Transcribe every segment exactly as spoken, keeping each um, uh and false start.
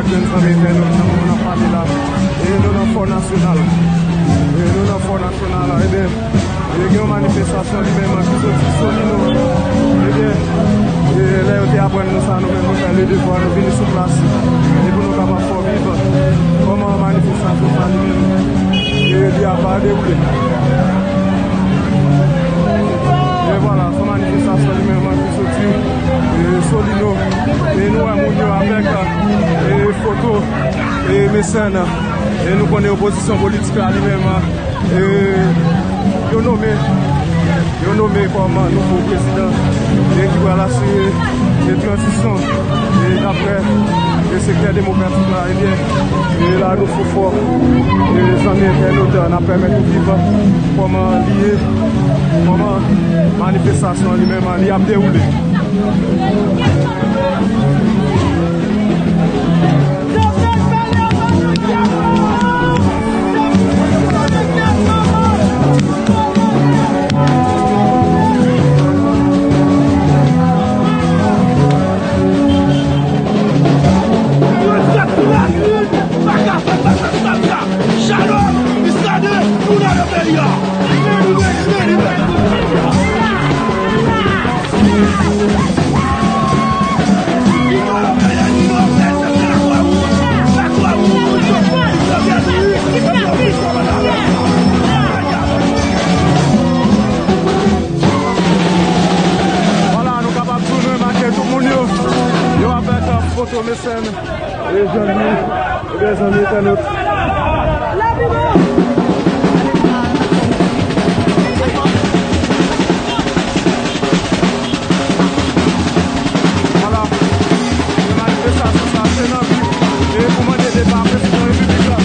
Jèn zanmi entènot, jan nou ap pale la. E nou nan Fò Nasyonal. E nou nan Fò Nasyonal la. Ebyen, e gen yon manifestasyon li menm ki soti Solino. Ebyen, e lè yo te aprann nou sa, nou menm nou fè le devwa, nou vini sou plas. E pou nou kapab fè viv kòman manifestasyon sa li menm, e li ap dewoule. E vwala, se manifestasyon li menm ki soti, e, Solino. E nou wè moun yo avèk, e, foto, e, Mecène. E nou konnen opozisyon politik la li menm, e, yo nome, yo nome kòm nouvo prezidan, e ki pral asire, e, tranzisyon, e, daprè, e, sektè demokratik la, ebyen, e la nou sou Fò, e, zanmi entènot, n ap pèmèt ou viv kòman li ye, kòman manifestasyon li menm li ap dewoule. Vwala, nou kapab di w nou remake tout moun yo, yo avèk, e, foto Mecène, e, Jean Louis, ebyen, zanmi entènot. Vwala. Manifestasyon sa se nan bi, e, pou mande depa prezidan repiblik la.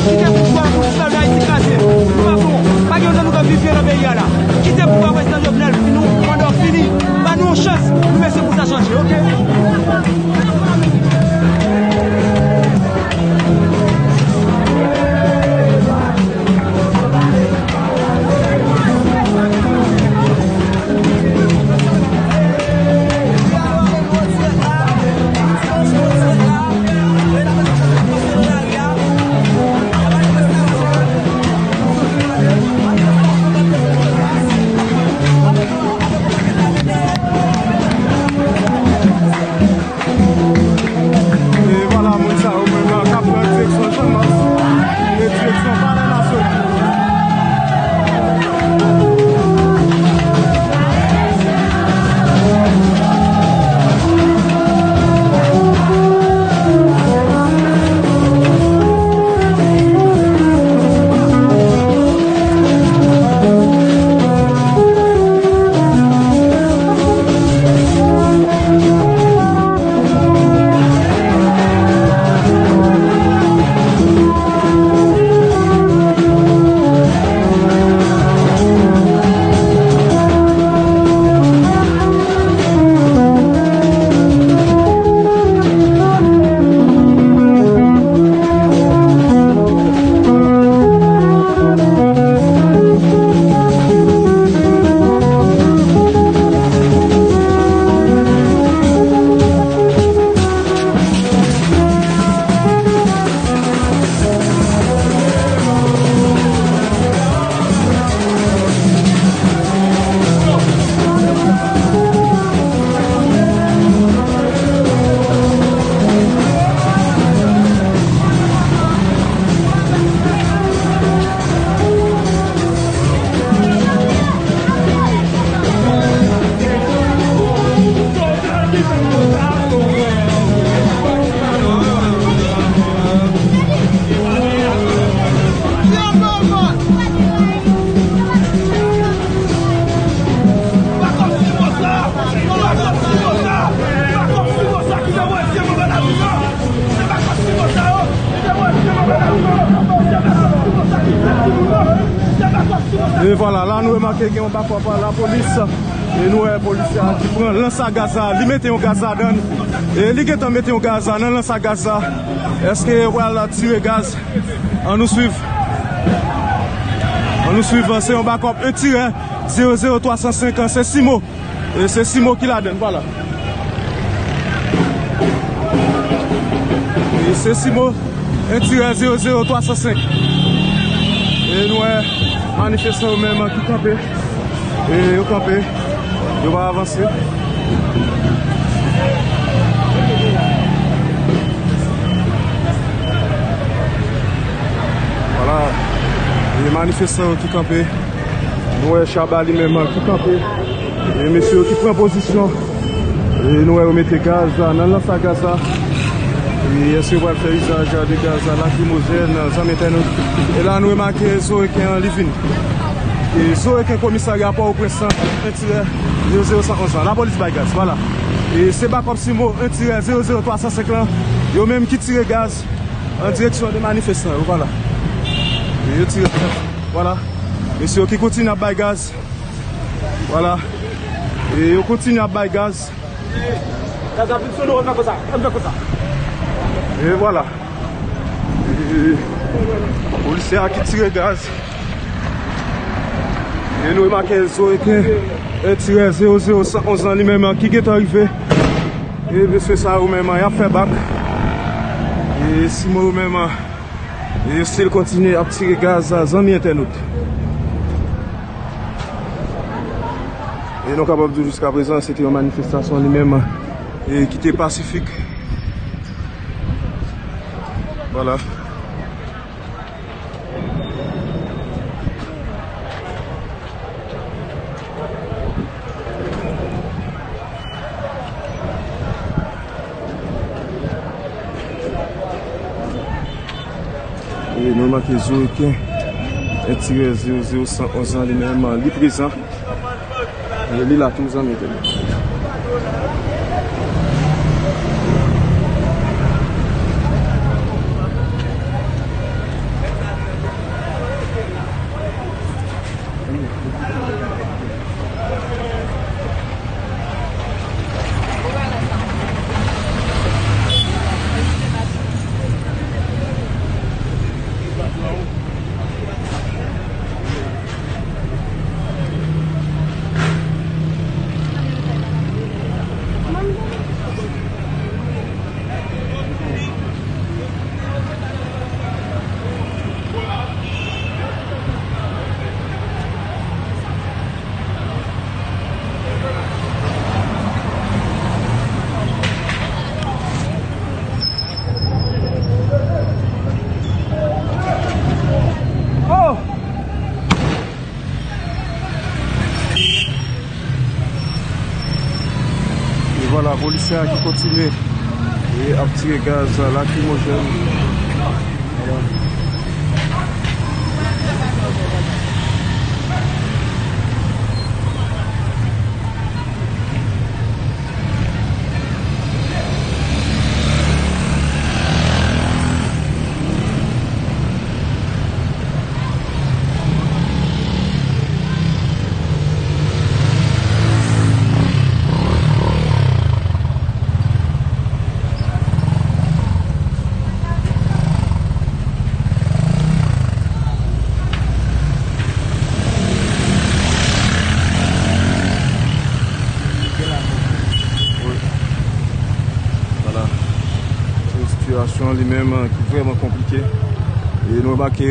Kite pouvwa pou pèp Dayiti kraze. Nou pa bon. Pa gen yon jan nou ka viv byen nan peyi a la. Kite pouvwa prezidan Jovenel, fini, manda w fini. Ba nou yon chans pou mesye pou sa chanje, oke? E vwala, moun sa yo menm k ap pran direksyon Channmas e direksyon Palè Nasyonal. E vwala, la nou remake gen yon bakòp lapolis. E nou wè polisye a ki pran lans a gaz la, li mete yon gaz ladan l. E li gentan mete yon gaz la nan lans a gaz la. Èske yo pral tire gaz? Ann nou swiv. Ann nou swiv, se yon bakòp, un tirè zéro zéro trois cent cinq an, se Simo. E se Simo ki ladan l, vwala. E se Simo, un tirè zéro zéro trois cent cinq. E nou wè manifestan yo menm ki kanpe. E yo kanpe, yo pa avanse. Vwala. E manifestan yo ki kanpe. Nou wè Shabba li menm ki kanpe. E mesye yo ki pran pozisyon. E nou wè yo mete gaz la nan lans a gaz la. E èske yo pral fè izaj de gaz la, lakrimojèn, zanmi entènot? E la nou remake Zoreken an, li vini. E Zoreken komisarya Pòtoprens lan, un tirè zéro zéro cent onze lan. Lapolis bay gaz, vwala. E se bakòp Simo, un tirè zéro zéro trois cent cinq lan. Yo menm ki tire gaz an direksyon de manifestan yo, vwala. E yo tire gaz, vwala. Mesye yo ki kontinye ap bay gaz. Vwala. E yo kontinye ap bay gaz. Gaz la vin sou nou, ann fè konsa, ann fè konsa. E vwala. E polisye a ki tire gaz. E nou remake Zoreken, un tirè zéro zéro cent onze lan, li menm ki gentan rive. E mesye sa yo menm, y ap fè bak. E Simo yo menm, e yo still kontinye ap tire gaz, zanmi entènot. E nou kapab di w jiskaprezan, se te yon manifestasyon li menm, e ki te pasifik. Vwala. E nou remake Zoreken, un tirè zéro zéro cent onze lan, li menm, li prezan. Li la tou, zanmi entènèt. Oh! E vwala, polisye a ki kontinye e ap tire gaz lakrimojèn. Vwala. Wi. Vwala. Se yon sitiyasyon li menm ki vrèman konplike. E nou remake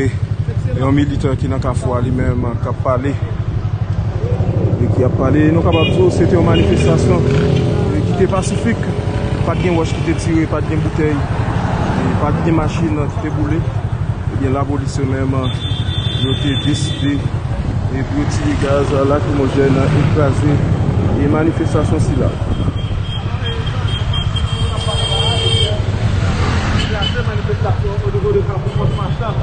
yon militan ki nan kafou a li menm k ap pale. E ki ap pale, nou kapab di w se te yon manifestasyon, e, ki te pasifik. Pa t gen wòch ki te tire, pa t gen boutèy, e pa t gen machin ki te boule. Ebyen, lapolis yo menm, yo te deside, e, pou yo tire gaz lakrimojèn e kraze, e, manifestasyon sila. Kraze manifestasyon o nivo de Kafou Pòs Machan.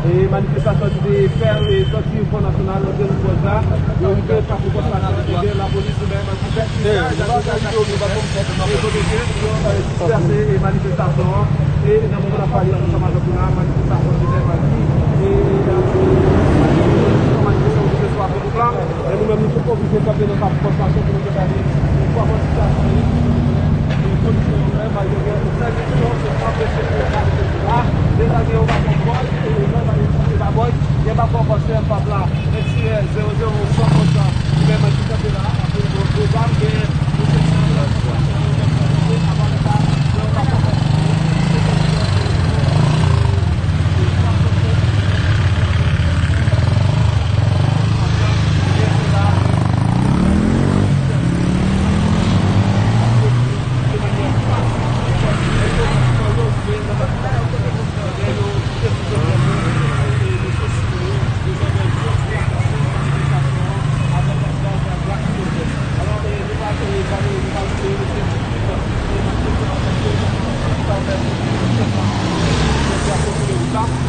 E manifestasyon ki te fè, e, sòti Fò Nasyonal, antre nan Pòs la, yo rive Kafou Pòs Machan, ebyen, lapolis li menm ki fè izaj de gaz lakrimojèn, e, pou ke yo, e, disperse, e, manifestasyon an. E nan moman n ap pale ansanm avèk ou la, manifestasyon te fè pati, e, e, manifestasyon ki te sou Akwadèk la. E nou menm, nou te oblije kanpe nan Kafou Pòs Machan pou nou te gade kòman sitiyasyon ye, e kondisyon yo menm, malgre ke sèl kesyon se anpeche pou yo gade peyi a. Deja gen yon bakò bòy, e lè w gade sou bakò bòy, gen bakò konsèy pap la, vennsis zewo zewo san konsa, li menm ki kanpe la, apre yon gwo zam, gen yon seksyon de la sitiyasyon yo menm ki kanpe, avan de sa, gen yon bakò konsèy.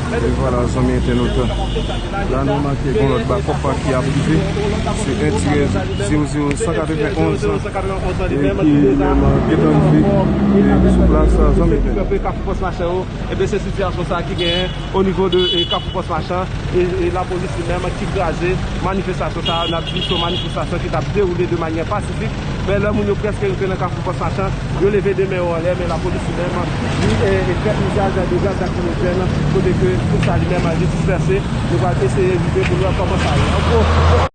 E vwala, zanmi entènot. La, nou remake gen yon lòt bakòp ki ap rive. Se en tirèz zewo zewo san katrevenn onz, e ki li menm gentan rive, e sou plas, zanmi entènot. Ebyen, se sitiyasyon sa a ki genyen o nivo de, e, Kafou Pòs Machan, e, e lapolis li menm ki kraze manifestasyon sa a. N ap di se yon manifestasyon ki t ap dewoule de manyè pasifik, men lè moun yo prèske rive nan Kafou Pòs Machan, yo leve de men yo anlè, men lapolis li menm, li, e, e fè izaj de gaz lakrimojèn, kote ke tout sa li menm li dispèse. Nou pral eseye rive pou nou wè kòman sa ye. An gwo,